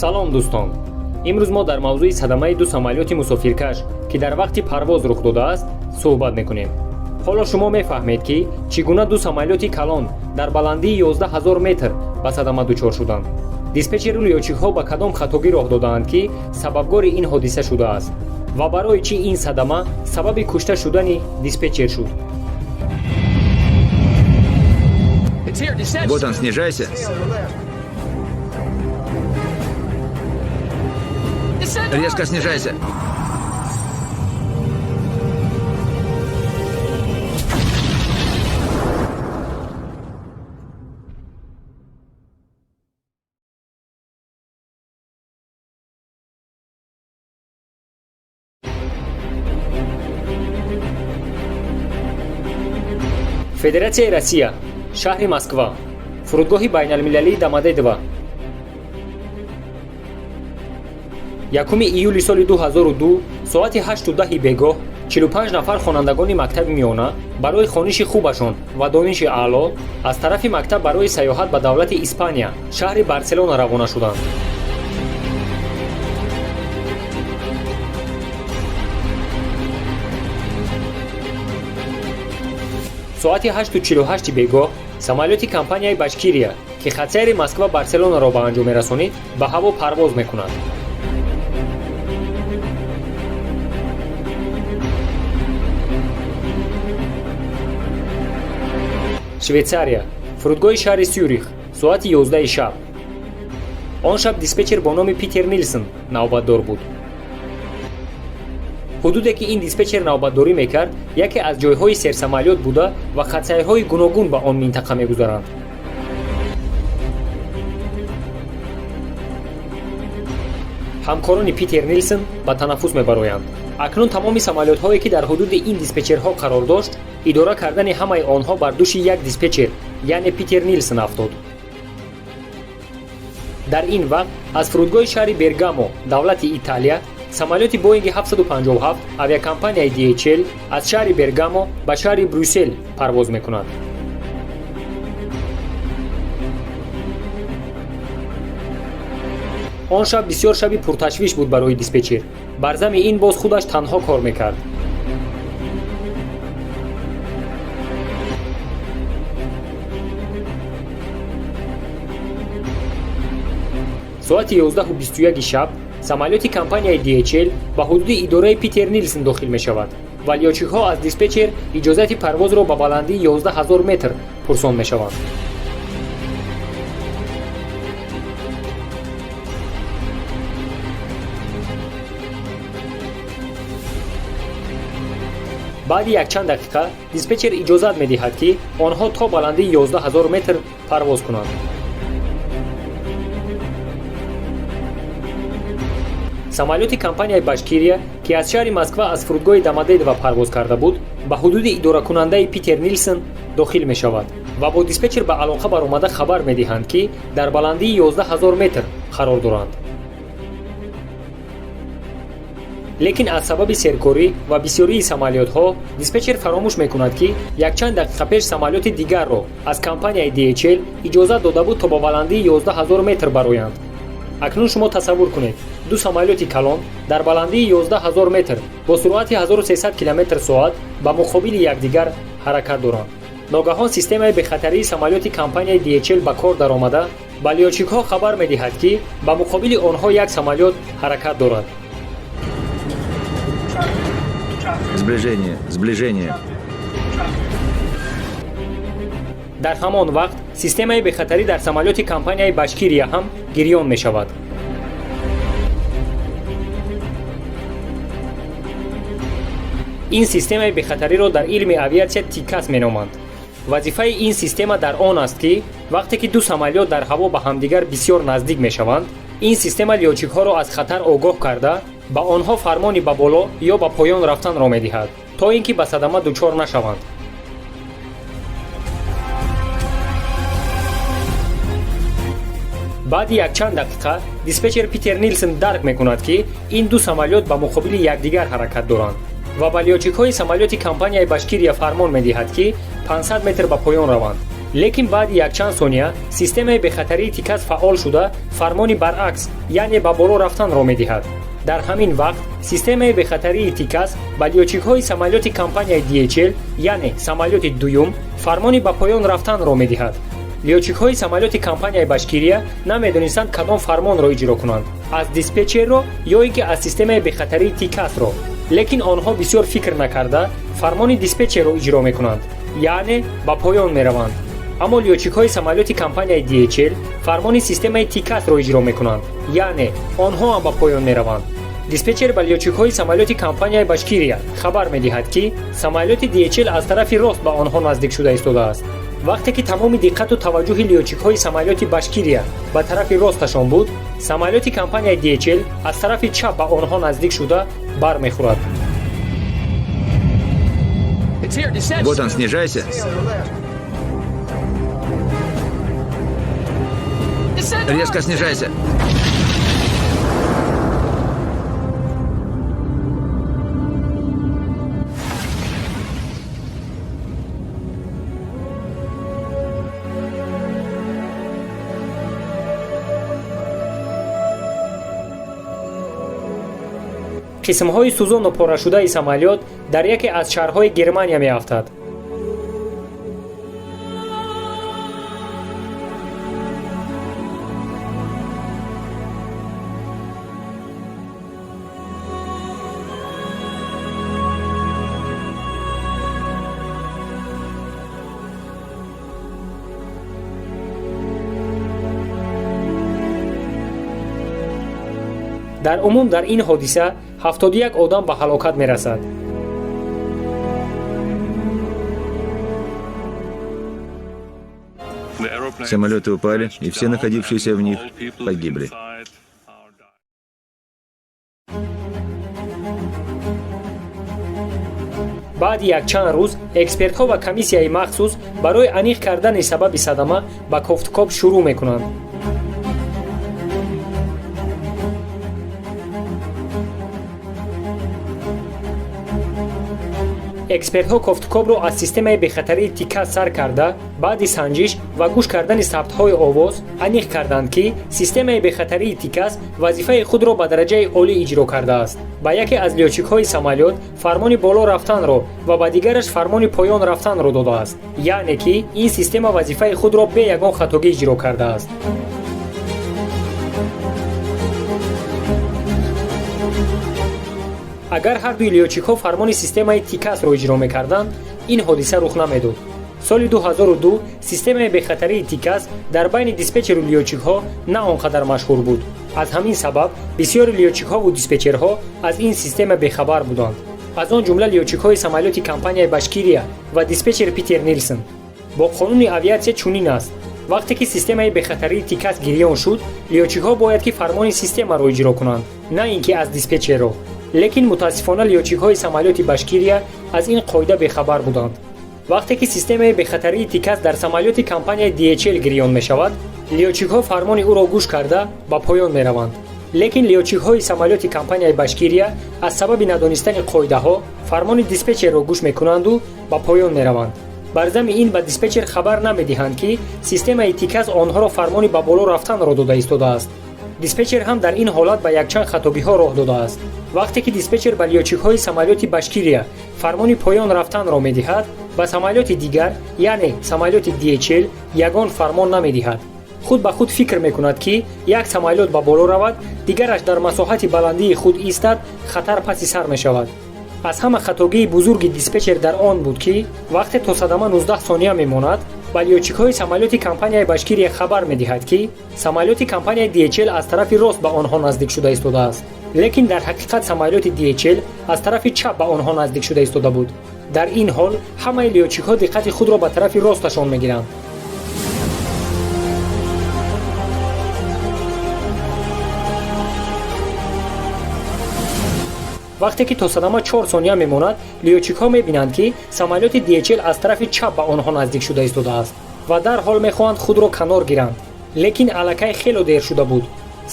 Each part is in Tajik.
Салом, дӯстон. Имрӯз мо дар мавзӯи садамаи ду самолёти мусофиркаш, ки дар вақти парвоз рух додааст, суҳбат мекунем. Ҳоло шумо мефаҳмед, ки чӣ гуна ду самолёти калон дар баландии 11 000 метр ба садама дучор шуданд. Диспетчеру лётчикҳо ба кадом хатогӣ роҳ додаанд, ки сабабгори ин ҳодиса шудааст, ва барои чӣ ин садама сабаби кушта шудани диспетчер шуд. Вот он, снижайся. Резко снижайся. Федератсияи Россия, шаҳри Москва, фурудгоҳи байналмилалии Домодедово, 1 июли соли 2002, соати 8:10 бегоҳ, 45 нафар хонандагони мактаби миёна барои хониши хубашон ва дониши аъло аз тарафи мактаб барои сайёҳат ба давлати Испания, шаҳри Барселона равона шуданд. Соати 8:48 бегоҳ самолёти компанияи Башкирия, ки хатсайри Москва Барселонаро ба анҷом мерасонид, ба ҳаво парвоз мекунад. Швейтсария, фурудгоҳи шаҳри Сюрих, соати 11 шаб. Он шаб диспетчер бо номи Питер Нилсон навбатдор буд. Ҳудуде, ки ин диспетчер навбатдорӣ мекард, яке аз ҷойҳои серсамолёт буда ва хатсайрҳои гуногун ба он минтақа мегузаранд. Ҳамкорони Питер Нилсон ба танаффус мебароянд. Акнун тамоми самолётҳое, ки дар ҳудуди ин диспетчерҳо қарор дошт, идора кардани ҳамаи онҳо бар дӯши як диспетчер, яъне Питер Нилсон, афтод. Дар ин вақт аз фурудгоҳи шаҳри Бергамо, давлати Италия, самолёти Боинги 757 авиакомпанияи DHL аз шаҳри Бергамо ба шаҳри Брюссел парвоз мекунад. Он шаб бисёр шаби пурташвиш буд барои диспетчер. Бар зами ин боз худаш танҳо кор мекард. Соати 11:21 шаб самолёти компанияи DHL ба ҳудуди идораи Питер Нилсон дохил мешавад ва лётчикҳо аз диспетчер иҷозати парвозро ба баландии 11 000 метр пурсон мешаванд. Баъди якчанд дақиқа диспетчер иҷозат медиҳад, ки онҳо то баландии 11 000 метр парвоз кунанд. Самолёти компанияи Башкирия, ки аз шаҳри Москва аз фурудгоҳи Домодедово парвоз карда буд, ба ҳудуди идоракунандаи Питер Нилсон дохил мешавад ва бо диспетчер ба алоқа баромада хабар медиҳанд, ки дар баландии 11 000 метр қарор доранд. Лекин аз сабаби серкорӣ ва бисёрии самолётҳо диспетчер фаромӯш мекунад, ки якчанд дақиқа пеш самолёти дигарро аз компанияи DHL иҷозат дода буд то ба баландии 11 000 метр бароянд. Акнун шумо тасаввур кунед: ду самолёти калон дар баландии 11 000 метр бо суръати 1300 километр соат ба муқобили якдигар ҳаракат доранд. Ногаҳон системаи бехатарии самолёти компанияи DHL ба кор даромада, ба лётчикҳо хабар медиҳад, ки ба муқобили онҳо як самолёт ҳаракат дорад. Сближение, сближение. Дар ҳамон вақт системаи бехатарӣ дар самолёти компанияи Башкирия ҳам гирён мешавад. Ин системаи бехатариро дар илми авиатсия ТИКАС меноманд. Вазифаи ин система дар он аст, ки вақте ки ду самолёт дар ҳаво ба ҳамдигар бисёр наздик мешаванд, ин система лётчикҳоро аз хатар огоҳ карда, ба онҳо фармони ба боло ё ба поён рафтанро медиҳад, то ин ки ба садама дучор нашаванд. Баъди якчанд дақиқа диспетчер Питер Нилсон дарк мекунад, ки ин ду самолёт ба муқобили якдигар ҳаракат доранд, ва ба лётчикҳои самолёти компанияи Башкирия фармон медиҳад, ки 500 метр ба поён раванд. Лекин баъди якчанд сония системаи бехатарии TCAS фаъол шуда, фармони баръакс, яъне ба боло рафтанро медиҳад. Дар ҳамин вақт системаи бехатарии TCAS ба лётчикҳои самолёти компанияи DHL, яъне самолёти дуюм, фармони ба поён рафтанро медиҳад. Лётчикҳои самолёти компанияи Башкирия намедонистанд, кадом фармонро иҷро кунанд: аз диспетчерро ё ин ки аз системаи бехатарии TCAS-ро. Лекин онҳо бисёр фикр накарда, фармони диспетчерро иҷро мекунанд, яъне ба поён мераванд. Аммо лётчикҳои самолёти компанияи DHL фармони системаи TCAS-ро иҷро мекунанд, яъне онҳо ҳам ба поён мераванд. Диспетчер ба лётчикҳои самолёти компанияи Башкирия хабар медиҳад, ки самолёти DHL аз тарафи рост ба онҳо наздик шуда истодааст. Вақте ки тамоми диққату таваҷҷӯҳи лётчикҳои самолёти Башкирия ба тарафи росташон буд, самолёти компанияи DHL аз тарафи чап ба онҳо наздик шуда бармехӯрад. Вот он, снижайся. Резко снижайся. Қисмҳои сӯзону порашудаи самолёт дар яке аз шаҳрҳои Германия меафтад. Дар умум дар ин ҳодиса 71 одам ба ҳалокат мерасад. Самолеты упали, и все находившиеся в них погибли. Баъди якчанд рӯз экспертҳо ва комиссияи махсус барои аниқ кардани сабаби садама ба кофтукоб шурӯъ мекунанд. Экспертҳо кофтукобро аз системаи бехатарии TCAS сар карда, баъди санҷиш ва гӯш кардани сабтҳои овоз аниқ карданд, ки системаи бехатарии TCAS вазифаи худро ба дараҷаи олӣ иҷро кардааст. Ба яке аз лётчикҳои самолёт фармони боло рафтанро ва ба дигараш фармони поён рафтанро додааст, яъне ки ин система вазифаи худро бе ягон хатогӣ иҷро кардааст. Агар ҳардуи лётчикҳо фармони системаи TCAS-ро иҷро мекарданд, ин ҳодиса рух намедод. Соли 2002 системаи бехатарии TCAS дар байни диспетчеру лётчикҳо на он қадар машҳур буд. Аз ҳамин сабаб бисёри лётчикҳову диспетчерҳо аз ин система бехабар буданд, аз он ҷумла лётчикҳои самолёти компанияи Башкирия ва диспетчер Питер Нилсон. Бо қонуни авиатсия чунин аст: вақте ки системаи бехатарии TCAS гирён шуд, лётчикҳо бояд ки фармони системаро иҷро кунанд, на ин ки аз диспетчерро. Лекин мутаассифона лётчикҳои самолёти Башкирия аз ин қоида бехабар буданд. Вақте ки системаи бехатарии TCAS дар самолёти компанияи DHL гирён мешавад, лётчикҳо фармони ӯро гӯш карда, ба поён мераванд. Лекин лётчикҳои самолёти компанияи Башкирия аз сабаби надонистани қоидаҳо фармони диспетчерро гӯш мекунанду ба поён мераванд. Бар зами ин ба диспетчер хабар намедиҳанд, ки системаи TCAS онҳоро фармони ба боло рафтанро дода истодааст. Диспетчер ҳам дар ин ҳолат ба якчанд хатогиҳо роҳ додааст. Вақте ки диспетчер ба лётчикҳои самолёти Башкирия фармони поён рафтанро медиҳад, ба самолёти дигар, яъне самолёти DHL, ягон фармон намедиҳад. Худ ба худ фикр мекунад, ки як самолёт ба боло равад, дигараш дар масоҳати баландии худ истад, хатар паси сар мешавад. Аз ҳама хатогии бузурги диспетчер дар он буд, ки вақте то садама 19 сония мемонад, ба лётчикҳои самолёти компанияи Башкирия хабар медиҳад, ки самолёти компанияи DHL аз тарафи рост ба онҳо наздик шуда истодааст. Лекин дар ҳақиқат самолёти DHL аз тарафи чап ба онҳо наздик шуда истода буд. Дар ин ҳол ҳамаи лётчикҳо диққати худро ба тарафи росташон мегиранд. Вақте ки то садама 4 сония мемонад, лётчикҳо мебинанд, ки самолёти DHL аз тарафи чап ба онҳо наздик шуда истодааст ва дарҳол мехоҳанд худро канор гиранд, лекин аллакай хело дер шуда буд.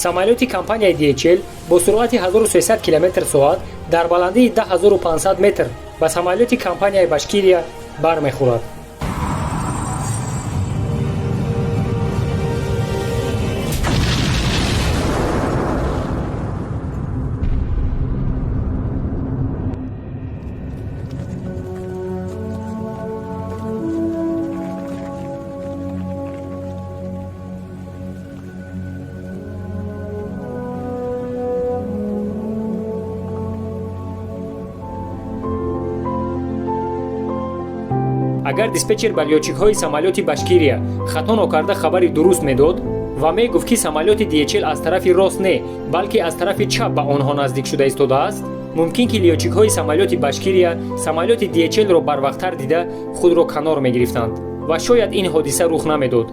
Самолёти компанияи DHL бо суръати 1300 км соат дар баландии 10500 метр ба самолёти компанияи Башкирия бармехӯрад. Агар диспетчер ба лётчикҳои самолёти Башкирия хато нокарда хабари дуруст медод ва мегуфт, ки самолёти DHL аз тарафи рост не, балки аз тарафи чап ба онҳо наздик шуда истодааст, мумкин ки лётчикҳои самолёти Башкирия самолёти DHL-ро барвақттар дида, худро канор мегирифтанд ва шояд ин ҳодиса рух намедод.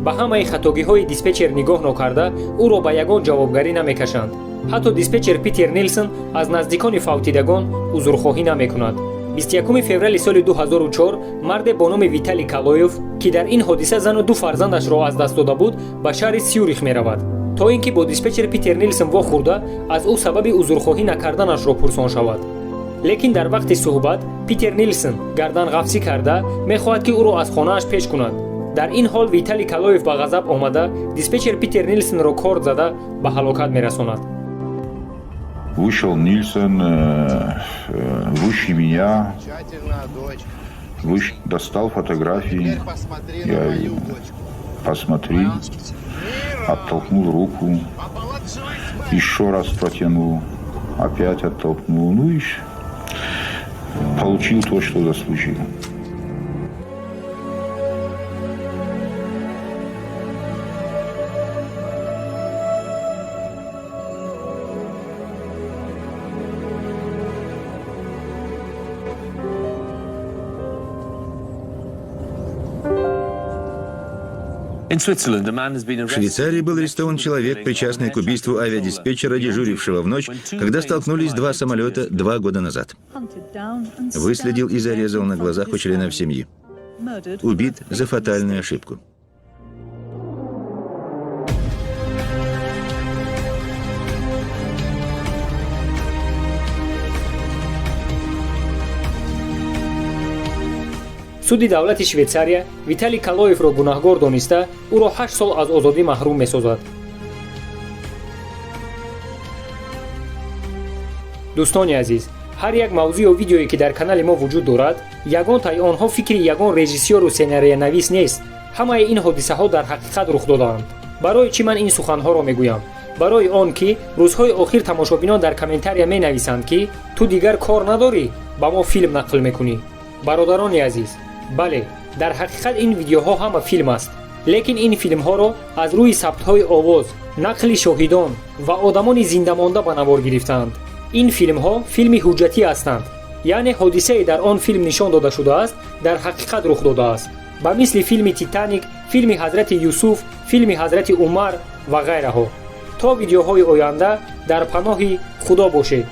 Ба ҳамаи хатогиҳои диспетчер нигоҳ нокарда, ӯро ба ягон ҷавобгарӣ намекашанд. Ҳатто диспетчер Питер Нилсон аз наздикони фавтидагон узрхоҳӣ намекунад. 21 феврали соли 2004 марде бо номи Виталий Калоев, ки дар ин ҳодиса зану ду фарзандашро аз даст дода буд, ба шаҳри Сюрих меравад, то ин ки бо диспетчер Питер Нилсон вохӯрда, аз ӯ сабаби узрхоҳӣ накарданашро пурсон шавад. Лекин дар вақти суҳбат Питер Нилсон гарданғафсӣ карда, мехоҳад, ки ӯро аз хонааш пеш кунад. Дар ин ҳол Виталий Калоев ба ғазаб омада, диспетчер Питер Нилсонро корд зада, ба ҳалокат мерасонад. Вышел Нильсон, выше меня, выше, достал фотографии. Я посмотри, оттолкнул руку, еще раз протянул, опять оттолкнул, ну и получил то, что заслужил. В Швейцарии был арестован человек, причастный к убийству авиадиспетчера, дежурившего в ночь, когда столкнулись два самолета 2 года назад. Выследил и зарезал на глазах у членов семьи. Убит за фатальную ошибку. Суди давлати Швейтсария Виталий Калоевро гунаҳгор дониста, ӯро 8 сол аз озодӣ маҳрум месозад. Дӯстони азиз, ҳар як мавзӯъ ё видеое, ки дар канали мо вуҷуд дорад, ягон таи онҳо фикри ягон режиссёру сценариянавис нест. Ҳамаи ин ҳодисаҳо дар ҳақиқат рух додаанд. Барои чӣ ман ин суханҳоро мегӯям? Барои он ки рӯзҳои охир тамошобинон дар комментария менависанд, ки ту дигар кор надорӣ, ба мо филм нақл мекунӣ. Бародарони азиз, бале, дар ҳақиқат ин видеоҳо ҳама филм аст, лекин ин филмҳоро аз рӯи сабтҳои овоз, нақли шоҳидон ва одамони зиндамонда ба навор гирифтаанд. Ин филмҳо филми ҳуҷҷатӣ ҳастанд, яъне ҳодисае дар он филм нишон дода шудааст, дар ҳақиқат рух додааст, ба мисли филми Титаник, филми Ҳазрати Юсуф, филми Ҳазрати Умар ва ғайраҳо. То видеоҳои оянда дар паноҳи Худо бошед.